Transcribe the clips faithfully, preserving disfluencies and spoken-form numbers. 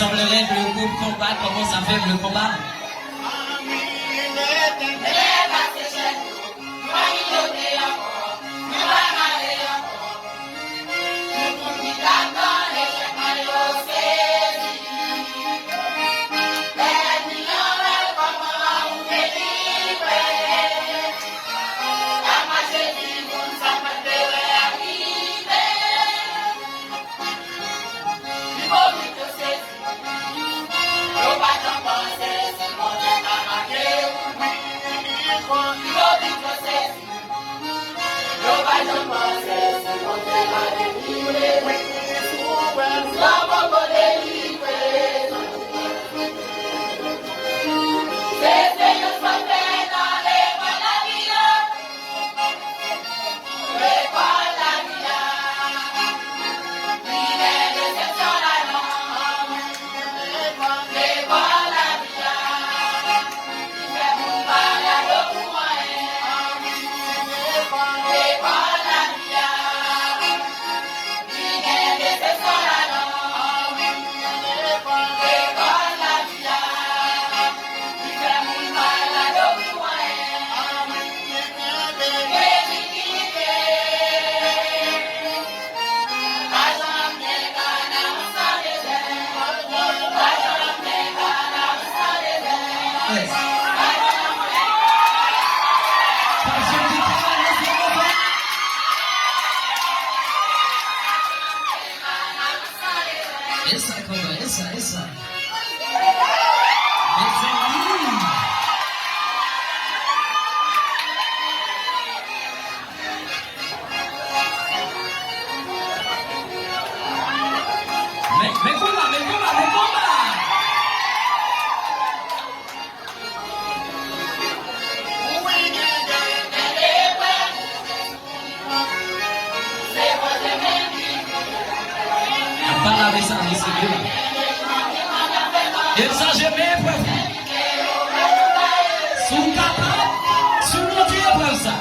Semblerait que le groupe Combat commence à faire le combat. E sa, kanpa, e sa, e sa. Mezanmi! Men, men konba, men konba, men konba! N ap pale avè sa, mesye, wi. Depi sa, je men eprèv. Si w kapab, si w monte eprèv sa.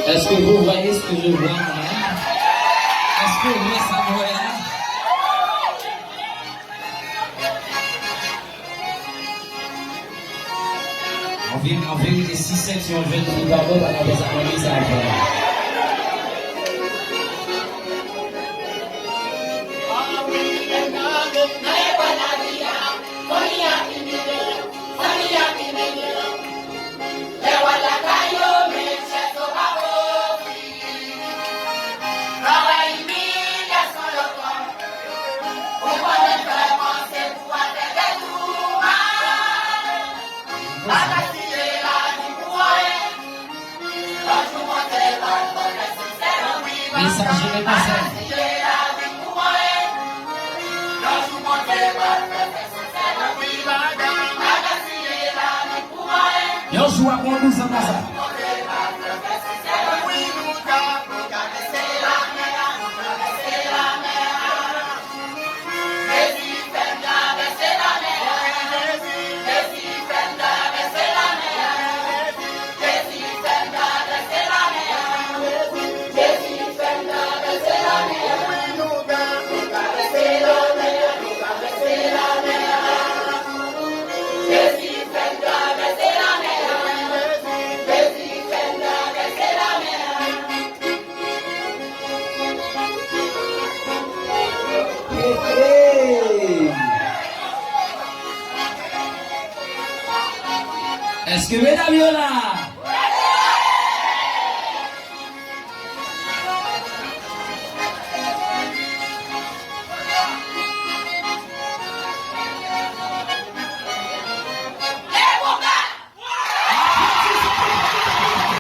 Est-ce que vous voyez ce que je vois là? Est-ce que vous voyez ça, moi, là? An ve-, an verite, si sèks se yon jèn fi pa bon, pa ka fè sa nan legliz sa ap fè la. Mesaj yo depase. Yon jou ap gon douz an pase. Èske medam yo la?